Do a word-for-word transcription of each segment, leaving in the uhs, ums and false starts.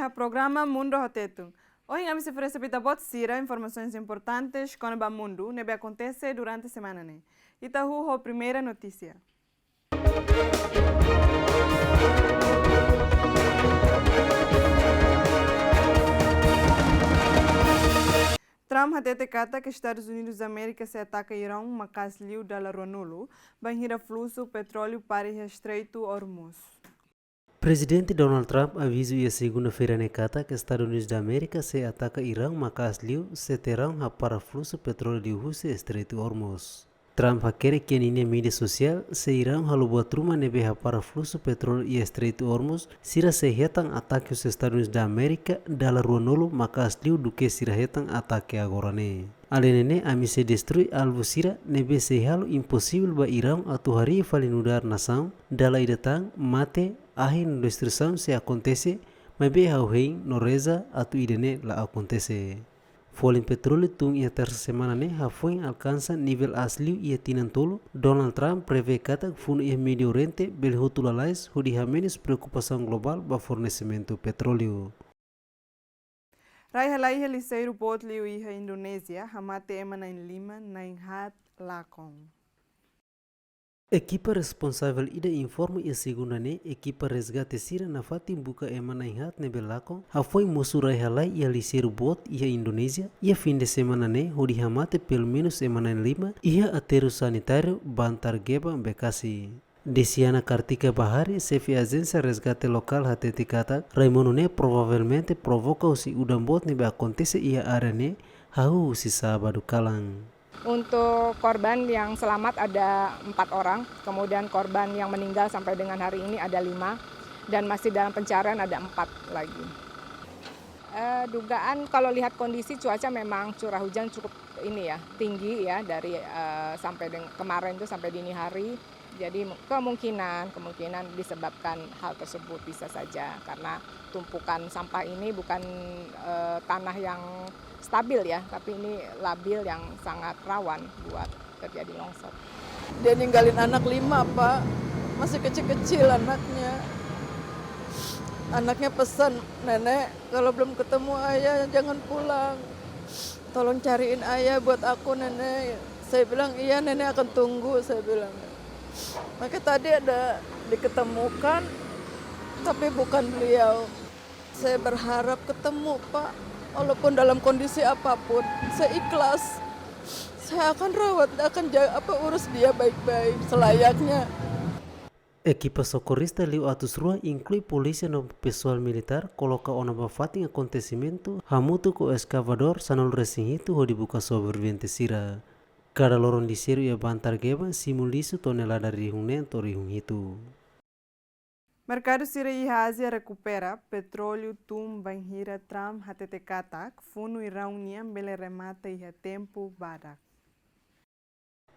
Programa Mundu ho Tetun. Ohin ami sei oferese ba ita-boot sira informasaun importante kona-ba mundu ne'ebé akontese durante semana ne'e. Ita hahú ho primeira notísia. Trump hatete katak Estadus Unidus da Amérika sei ataka Iraun maka'as liu dala ruanulu, bainhira fluxu petróleu para iha Estreitu Hormuz. Prezidente Donald Trump avizu iha segunda-feira ne'e katak Estadus Unidus da Amérika sei ataka Iraun maka'as liu se Teeraun hapara fluxu petróleu liuhusi Estreitu Hormuz. Trump hakerek iha ninia média sosiál, se Iraun halo buat ruma ne'ebé hapara fluxu petróleu iha Estreitu Hormuz, sira sei hetan atake husi Estadus Unidus da Amérika dala ruanulu maka'as liu duké sira hetan atake agora ne'e. Alende ne'e, ami sei destrui alvu sira ne'ebé sei halo imposivel ba Iraun atu harii fali nu'udar nasaun, dala ida tan, mate, ahi no destruisaun sei akontese, maibé ha'u hein no reza atu ida-ne'e la akontese. Folin petróleu tun iha tersa semana ne'e hafoin alkansa nivel aas liu iha tinan tolu, Donald Trump prevee katak funu iha Médiu Oriente bele hotu lalais hodi hamenus preokupasaun globál ba fornesimentu petróleu. Rai halai iha lixeiru boot liu iha Indonézia hamate ema na'in-lima, na'in-haat lakon. Ekipa responsavel ida informa iha segunda ne'e, ekipa resgate sira nafatin buka ema na'in-haat ne'ebé lakon, hafoin mosu rai halai iha lixeiru boot iha Indonézia, iha fin de semana ne'e, hodi hamate pelumenus ema na'in-lima, iha aterru sanitáriu Bantar Gebang, Bekasi. Desiana Kartika Bahari, xefe ajénsia resgate lokál hatete katak, rai monu ne'e provavelmente provoka husi udan boot ne'ebé akontese iha área ne'e, hahú husi sábadu kalan. Untuk korban yang selamat ada empat orang, kemudian korban yang meninggal sampai dengan hari ini ada lima, dan masih dalam pencarian ada empat lagi. Eh, dugaan kalau lihat kondisi cuaca memang curah hujan cukup ini ya, tinggi ya dari, eh, sampai deng-, kemarin tuh sampai dini hari. Jadi kemungkinan, kemungkinan disebabkan hal tersebut bisa saja karena tumpukan sampah ini bukan, eh, tanah yang stabil ya, tapi ini labil yang sangat rawan buat terjadi longsor. Dia ninggalin anak lima, Pak. Masih kecil-kecil anaknya. Anaknya pesan, "Nenek, kalau belum ketemu ayah, jangan pulang. Tolong cariin ayah buat aku, Nenek." Saya bilang, "Iya, Nenek akan tunggu," saya bilang. Maka tadi ada diketemukan, tapi bukan beliau. Saya berharap ketemu, Pak. Walaupun dalam kondisi apapun, saya ikhlas. Saya akan rawat, akan jaga, apa, urus dia baik-baik, selayaknya. Ekipa sokorrista liu atus rua, inklui polísia no pesoál militár, koloka ona ba fatin akontesimentu, hamutuk ho eskavadór sanulu-resin-hitu hodi buka sobrevivente sira. Kada loron lixeiru iha Bantar Gebang simu lixu tonelada rihun neen to'o rihun hitu. Merkadu sira iha Ázia rekupera, petróleu tun bainhira Trump hatete katak funu Iraun nian bele remata iha tempu badak.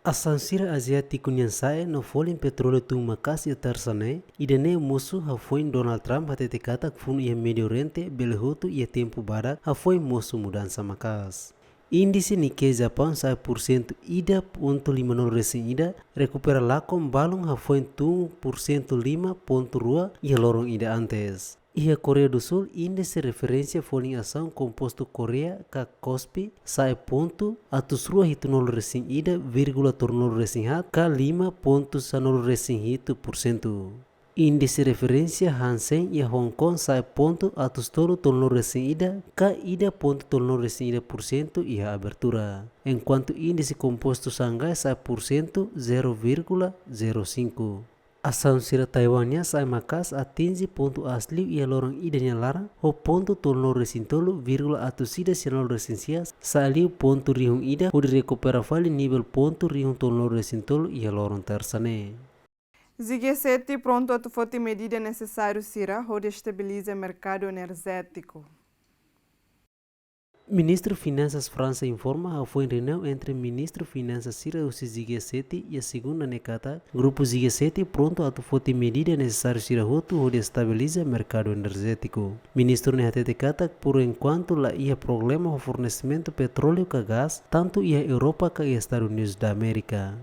Asaun sira aziátiku nian sa'e no folin petróleu tun maka'as iha tersa ne'e, ida-ne'e mosu hafoin Donald Trump hatete katak funu iha Médiu Oriente bele hotu iha tempu badak hafoin mosu mudansa maka'as. Índise Nikkei Japaun sa'e pursentu ida pontu lima-nulu-resin-ida, rekupera lakon balun hafoin tun pursentu lima pontu rua iha loron ida antes. Iha Koreia do Súl, índise referénsia folin asaun kompostu Koreia ka KOSPI sa'e pontu atus rua hitunulu-resin-ida, vírgula tolunulu-resin-haat ka lima pontu sanulu-resin-hitu pursentu. Índise referénsia Hang Seng iha Hong Kong sa'e pontu atus tolu tolunulu-resin-ida ka ida pontu tolunulu-resin-ida pursentu iha abertura. Enkuantu índise kompostu Xangai sa'e pursentu zero vírgula zero cinco. Asaun sira Taiwan nian sa'e maka'as atinje pontu aas liu iha loron ida nia laran, ho pontu tolunulu-resin-tolu, vírgula atus ida sianulu-resin-sia sa'e liu pontu rihun ida, hodi rekupera fali nivel pontu rihun tolunulu-resin-tolu iha loron tersa ne'e. G sete prontu atu foti medida nesesáriu sira hodi estabiliza merkadu enerjétiku. Ministru Finansas Fransa informa hafoin reuniaun entre ministru finansas sira husi G sete iha segunda ne'e katak, grupu G sete prontu atu foti medida nesesáriu sira hotu hodi estabiliza merkadu enerjétiku. Ministru ne'e hatete katak, por enkuantu la iha problema ho fornesimentu petróleu ka gás, tantu iha Europa ka iha Estadus Unidus da Amérika.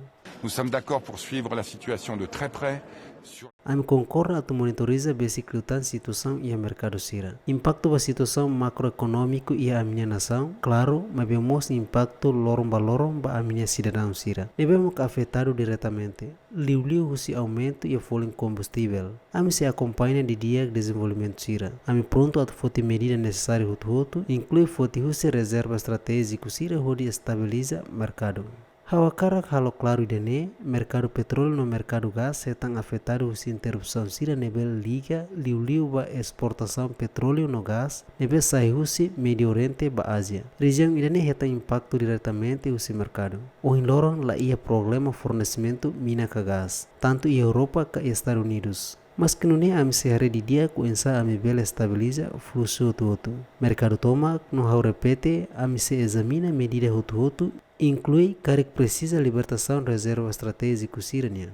Nous sommes d'accord pour suivre la situation de très près sur Ami konkorda atu monitoriza besik liután situasaun iha merkadu sira. Impaktu ba situasaun makroekonómiku iha ami-nia nasaun klaru, maibé mós impaktu loron ba loron ba ami-nia sidadaun sira ne'ebé mak afetadu diretamente, liuliu husi aumentu iha folin kombustivel. Ami sei akompaña didi'ak dezenvolvimentu sira. Ami prontu atu foti medida nesesáriu hotu-hotu, inklui foti husi rezerva estratéjiku sira hodi estabiliza merkadu. Ha'u hakarak halo klaru ida-ne'e, merkadu petróleu no merkadu gás hetan afetadu husi interrupsaun sira ne'ebé liga liuliu ba esportasaun petróleu no gás ne'ebé sai husi Médio Oriente ba Ázia. Rejiaun ida-ne'e hetan impaktu diretamente husi merkadu. Ohin loron la iha problema fornesimentu mina ka gás, tantu iha Europa ka iha Estadus Unidus. Maski nune'e, ami sei haree didi'ak oinsá ami bele estabiliza fluxu hotu-hotu. Merkadu tomak, no ha'u repete, ami sei ezamina medida hotu-hotu, inklui karik presiza libertasaun rezerva estratéjiku sira-nian.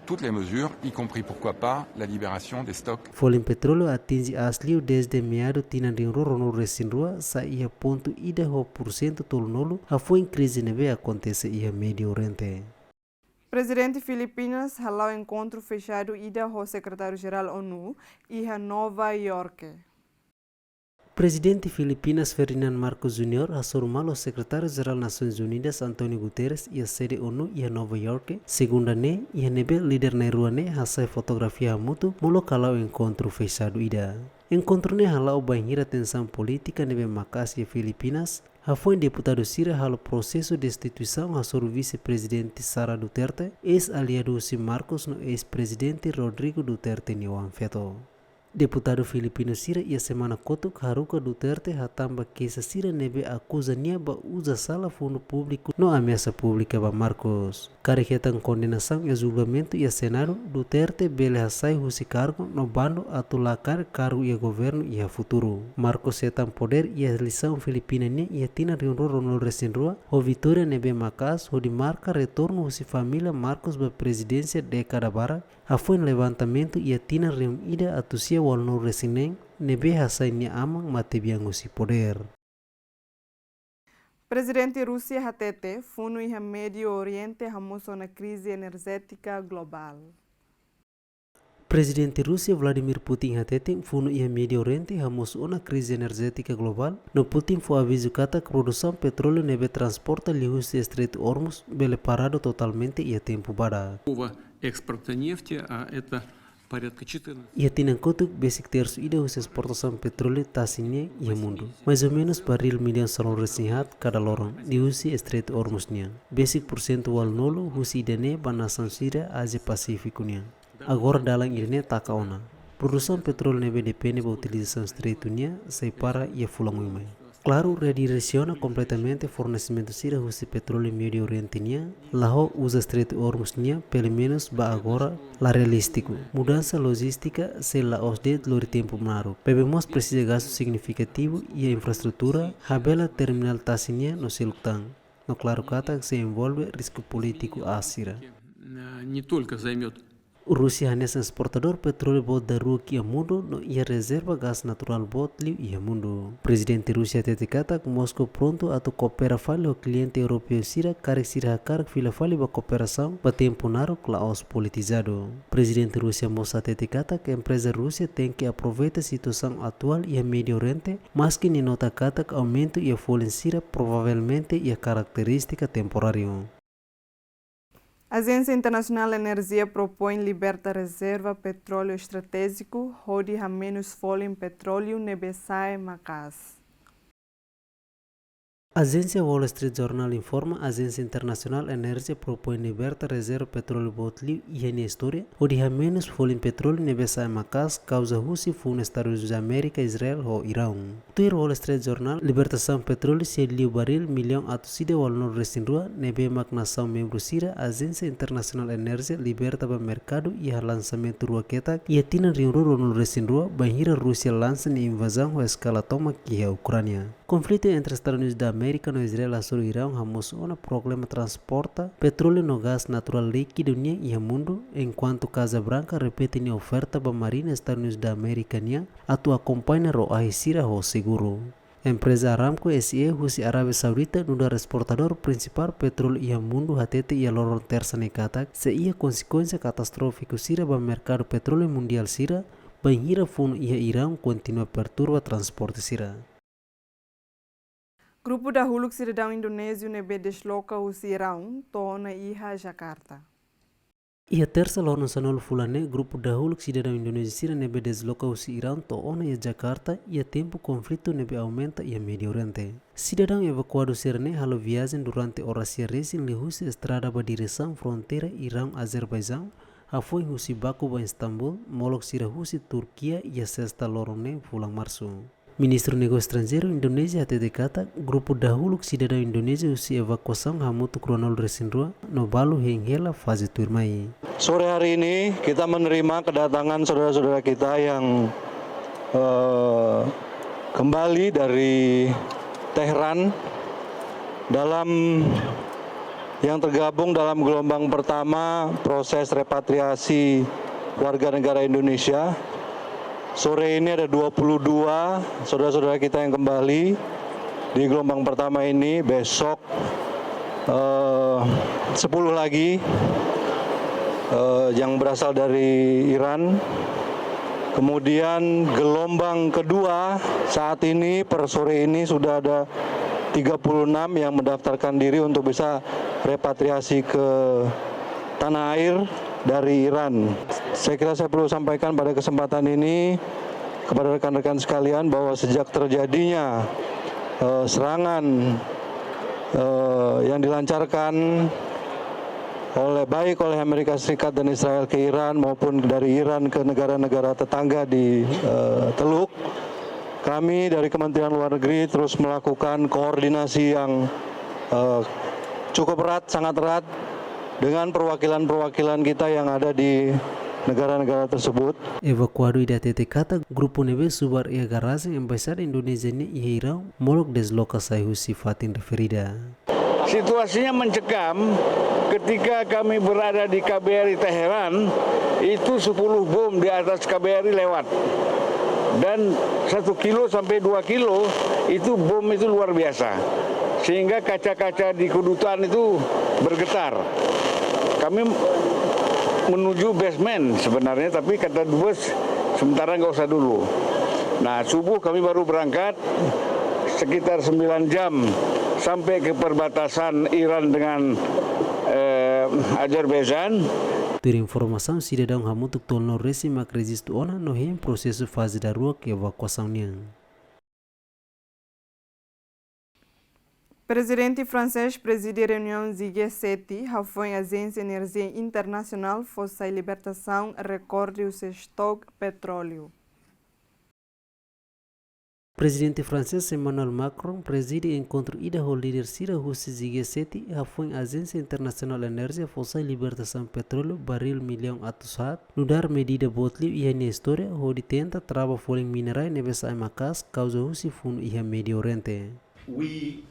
Toutes les mesures, y compris, pourquoi pas, la libération des stocks. Folin petróleu atinje aas liu dezde meadu tinan rihun rua ruanulu resin rua, sai iha pontu ida ho pursentu tolunulu, hafoin krize ne'ebé akontese iha Médio Oriente. Prezidente Filipinas hala'o enkontru fexadu ida ho Sekretáriu-Jerál ONU iha Nova Iorke. Prezidente Filipinas Ferdinand Marcos Junior hasoru malu ho Sekretáriu-Jerál Nasoins Unidas António Guterres iha sede ONU iha Nova Iorke, segunda ne'e, iha ne'ebé líder na'in-rua ne'e hasai fotografia hamutuk molok hala'o enkontru fexadu ida. Enkontru ne'e hala'o bainhira tensaun polítika ne'ebé maka'as iha Filipinas, hafoin deputadu sira halo prosesu destituisaun hasoru vise-prezidente Sara Duterte, eis-aliadu husi Marcos no eis-prezidente Rodrigo Duterte nia oan-feto. Deputadu filipinu sira iha semana kotuk haruka Duterte hatán ba keixa sira ne'ebé akuza nia ba uza sala fundu públiku no ameasa públika ba Marcos. Karik hetan kondenasaun iha julgamentu iha Senadu, Duterte bele hasai husi kargu no bandu atu la kaer kargu iha governu iha futuru. Marcos hetan podér iha lisaun Filipina nian iha tinan rihun rua ruanulu resin rua, ho vitória ne'ebé maka'as hodi marka retornu husi família Marcos ba prezidénsia dékada barak, hafoin levantamentu iha tinan rihun ida atus sia ualunulu resin neen, ne'ebé hasai nia aman matebian husi podér. Prezidente Rúsia hatete, funu iha Médio Oriente hamosu ona krize enerjétika globál. Prezidente Rúsia Vladimir Putin hatete, funu iha Médio Oriente hamosu ona krize enerjétika globál, no Putin fó avizu katak produsaun petróleu ne'ebé transporta liuhusi Estreitu Hormuz bele paradu totalmente iha tempu badak. Экспорта нефти, а это порядка четырнадцать. Iha tinan kotuk besik tersu ida husi esportasaun petróleu tasi nian iha mundu, mais ou menus baríl millaun sanulu resin haat kada loron, liuhusi Estreitu Hormuz nian. Besik pursentu ualunulu husi ida-ne'e ba nasaun sira Ázia Pasífiku nian. Agora dalan ida-ne'e taka ona. Produsaun petróleu ne'ebé depende ba utilizasaun estreitu nian sei para iha fulan oin mai. Klaru, rediresiona kompletamente fornesimentu sira husi petróleu Médio Oriente nian, la ho uza Estreitu Hormuz nian, pelumenus ba agora, la realístiku. Mudansa lojístika sei la'ós de'it lori tempu naruk. Maibé mós presiza gastu signifikativu iha infraestrutura, habelar terminál tasi nian no seluk tan. No klaru katak sei envolve risku polítiku aas sira. Не только займет Rúsia hanesan esportadór petróleu boot daruak iha mundu no iha rezerva gás naturál boot liu iha mundu. Prezidente Rúsia hatete katak Moskva prontu atu koopera fali ho kliente europeu sira karik sira hakarak fila fali ba kooperasaun ba tempu naruk la'ós politizadu. Prezidente Rúsia mós hatete katak empreza Rúsia tenke aproveita situasaun atuál iha Médio Oriente, maski nia nota katak aumentu iha folin sira provavelmente iha karakterístika temporáriu. Ajénsia Internasionál Enerjia propoin liberta rezerva petróleu estratéjiku hodi hamenus folin petróleu ne'ebé sa'e maka'as. Ajénsia Wall Street Journal informa, Ajénsia Internasionál Enerjia propoin liberta rezerva petróleu boot liu iha nia istória, hodi hamenus folin petróleu ne'ebé sa'e maka'as kauza husi funu Estadus Unidus da Amérika, Israel ho Iraun. Tuir Wall Street Journal, libertasaun petróleu sei liu baríl millaun atus ida ualunulu resin rua, ne'ebé mak nasaun membru sira Ajénsia Internasionál Enerjia liberta ba merkadu iha lansamentu rua ketak iha tinan rihun rua ruanulu resin rua, bainhira Rúsia lansa nia invazaun ho eskala tomak iha Ukránia. Konflitu entre Estadus Unidus da Amérika no Israel hasoru Iraun hamosu ona problema transporta petróleu no gás naturál líkidu nian iha mundu, enkuantu Kaza Branka repete nia oferta ba Marina Estadus Unidus da Amérika nian atu akompaña ró-ahi sira ho seguru. Empreza Aramco S E husi Arábia Saudita, nu'udar esportadór prinsipál petróleu iha mundu, hatete iha loron Tersa ne'e katak, sei iha konsekuénsia katastrófiku sira ba merkadu petróleu mundiál sira, bainhira funu iha Iraun kontinua perturba transporte sira. Grupu dahuluk sidadaun Indonéziu ne'ebé desloka husi Iraun to'o ona iha Jakarta. Iha Tersa loron sanulu fulan ne'e, grupu dahuluk sidadaun Indonézia sira ne'ebé desloka husi Iraun to'o ona iha Jakarta, iha tempu konflitu ne'ebé aumenta iha Médiu Oriente. Sidadaun evakuadu sira-ne'e halo viajen durante oras sia resin liuhusi estrada ba diresaun fronteira Iraun-Azerbaijaun, hafoin husi Baku ba Istambul, molok sira husi Turkia iha Sesta loron neen fulan Marsu. Ministru Negósiu Estranjeiru Indonézia hatete katak, grupu dahuluk sidadaun Indonézia husi evakuasaun hamutuk ruanulu resin rua, no balu hein hela faze tuirmai. Sore hari ini kita menerima kedatangan saudara-saudara kita yang, eh, kembali dari Tehran dalam, yang tergabung dalam gelombang pertama proses repatriasi warga negara Indonesia. Sore ini ada dua puluh dua saudara-saudara kita yang kembali di gelombang pertama ini. Besok, eh, sepuluh lagi, eh, yang berasal dari Iran. Kemudian gelombang kedua saat ini per sore ini sudah ada tiga puluh enam yang mendaftarkan diri untuk bisa repatriasi ke tanah air dari Iran. Saya kira saya perlu sampaikan pada kesempatan ini kepada rekan-rekan sekalian bahwa sejak terjadinya, eh, serangan, eh, yang dilancarkan oleh, baik oleh Amerika Serikat dan Israel ke Iran maupun dari Iran ke negara-negara tetangga di, eh, Teluk, kami dari Kementerian Luar Negeri terus melakukan koordinasi yang, eh, cukup erat, sangat erat dengan perwakilan-perwakilan kita yang ada di negara-negara tersebut. Evakuadu ida hatete katak, grupu ne'ebé subar iha garajen Embaixada Indonézia nian iha Iraun, molok desloka sai husi fatin referida. Situasinya mencekam ketika kami berada di K B R I Teheran, itu sepuluh bom di atas K B R I lewat. Dan satu kilo sampai dua kilo, itu bom itu luar biasa. Sehingga kaca-kaca di kedutaan itu bergetar. Kami menuju basement sebenarnya, tapi kata dubes sementara nggak usah dulu. Nah, subuh kami baru berangkat, sekitar sembilan jam sampai ke perbatasan Iran dengan, eh, Azerbaijan. Tuir informasaun, sidadaun hamutuk tolunulu resin mak rejistu ona no hein prosesu faze daruak evakuasaun nian. Prezidente fransés prezide reuniaun G sete, hafoin Ajénsia Enerjia Internasionál fó sai libertasaun rekorde husi estok petróleu. Prezidente fransés Emmanuel Macron prezide enkontru ida ho líder sira husi G sete, hafoin Ajénsia Internasionál Enerjia fó sai libertasaun petróleu baríl millaun atus haat, nu'udar medida boot liu iha nia istória, hodi tenta trava folin mina-rai ne'ebé sa'e maka'as kauza husi funu iha Médiu Oriente. We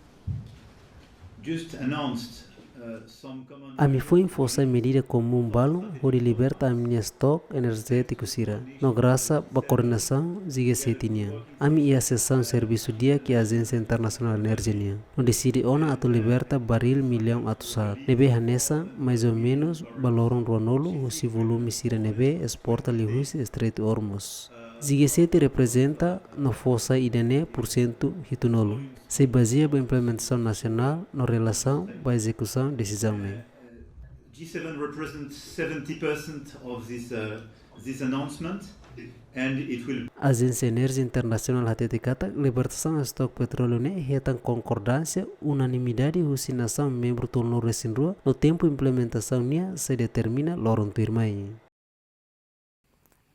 just announced, uh, some common Ami foin fó sai medida komún balun hodi liberta ami-nia estok enerjétiku sira, no grasa ba koordenasaun G sete nian. Ami iha sesaun servisu di'ak iha Ajénsia Internasionál Enerjia nian, no deside ona atu liberta baríl millaun atus haat, ne'ebé hanesan, mais ou menus, ba loron ruanulu husi volume sira ne'ebé esporta liuhusi Estreitu Hormuz. G sete reprezenta no fó sai ida-ne'e pursentu hitunulu, sei bazeia ba implementasaun nasionál no relasaun ba ezekusaun desizaun ne'e. G seven represents seventy percent of this, uh, this announcement, and it will Ajénsia Enerjia Internasionál hatete katak libertasaun estok petróleu ne'e hetan konkordánsia, unanimidade husi nasaun membru tolunulu resin rua, no tempu implementasaun nian sei determina loron tuirmai.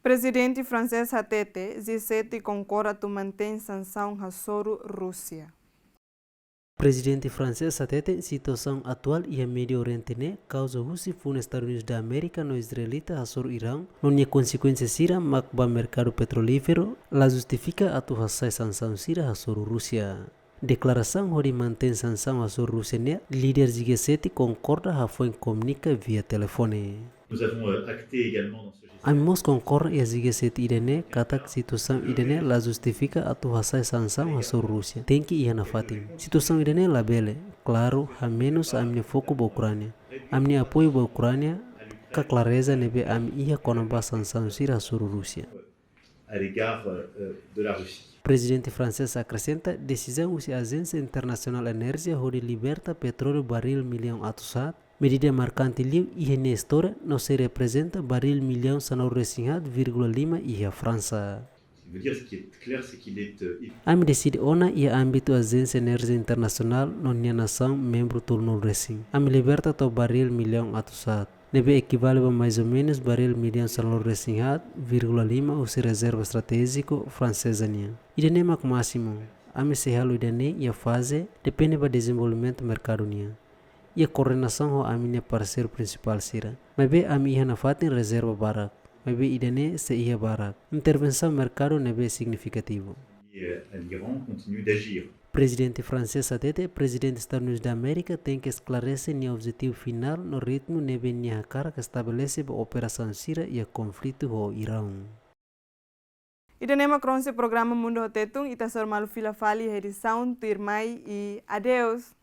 Prezidente fransés hatete, G sete konkorda atu mantein sansaun hasoru Rúsia. Prezidente fransés hatete, situasaun atuál iha Médiu Oriente ne'e kauza husi funu Estadus Unidus da Amérika no israelita hasoru Iraun, no nia konsekuénsia sira mak ba merkadu petrolíferu, la justifika atu hasai sansaun sira hasoru Rúsia. Deklarasaun hodi mantein sansaun hasoru Rúsia ne'e, líder G sete konkorda hafoin komunika via telefone. Nous avons euh, acté également dans ce G sept. Ami mós konkorda iha G sept ida-ne'e katak situasaun ida-ne'e la justifika atu hasai sansaun hasoru Rúsia. Tenke iha nafatin. Situasaun ida-ne'e labele, klaru, hamenus ami-nia foku ba Ukránia. Ami-nia apoiu ba Ukránia, ka klareza ne'ebé ami iha kona-ba sansaun sira hasoru Rúsia. À l'égard euh, de la Russie. Prezidente fransés akresenta desizaun husi Ajénsia Internasionál Enerjia hodi liberta petróleu baríl millaun atus haat, medida markante liu iha nia istória no sei reprezenta baríl millaun sanulu-resin-haat vírgula lima iha Fransa. Je veux dire, ce qui est clair, c'est qu'il est euh, Ami deside ona iha ámbitu Ajénsia Enerjia Internasionál no nia nasaun membru tolunulu-resin. Ami liberta to'o baríl millaun atus haat, ne'ebé ekivale ba mais ou menus baríl millaun sanulu-resin-haat vírgula lima husi rezerva estratéjiku franseza nian. Ida-ne'e mak másimu. Ami sei halo ida-ne'e iha faze depende ba dezenvolvimentu merkadu nian, iha koordenasaun ho ami-nia parseiru prinsipál sira. Maibé ami iha nafatin rezerva barak. Maibé ida-ne'e sei iha barak. Intervensaun merkadu ne'ebé signifikativu. Euh, à l'Iran continue d'agir. Prezidente fransés hatete, Prezidente Estadus Unidus da Amérika tenke esklarese nia objetivu finál no ritmu ne'ebé nia hakarak estabelese ba operasaun sira iha konflitu ho Iraun. Ida-ne'e mak rona husi programa Mundu ho Tetun, ita sei hasoru malu fila fali iha edisaun tuirmai i adeus.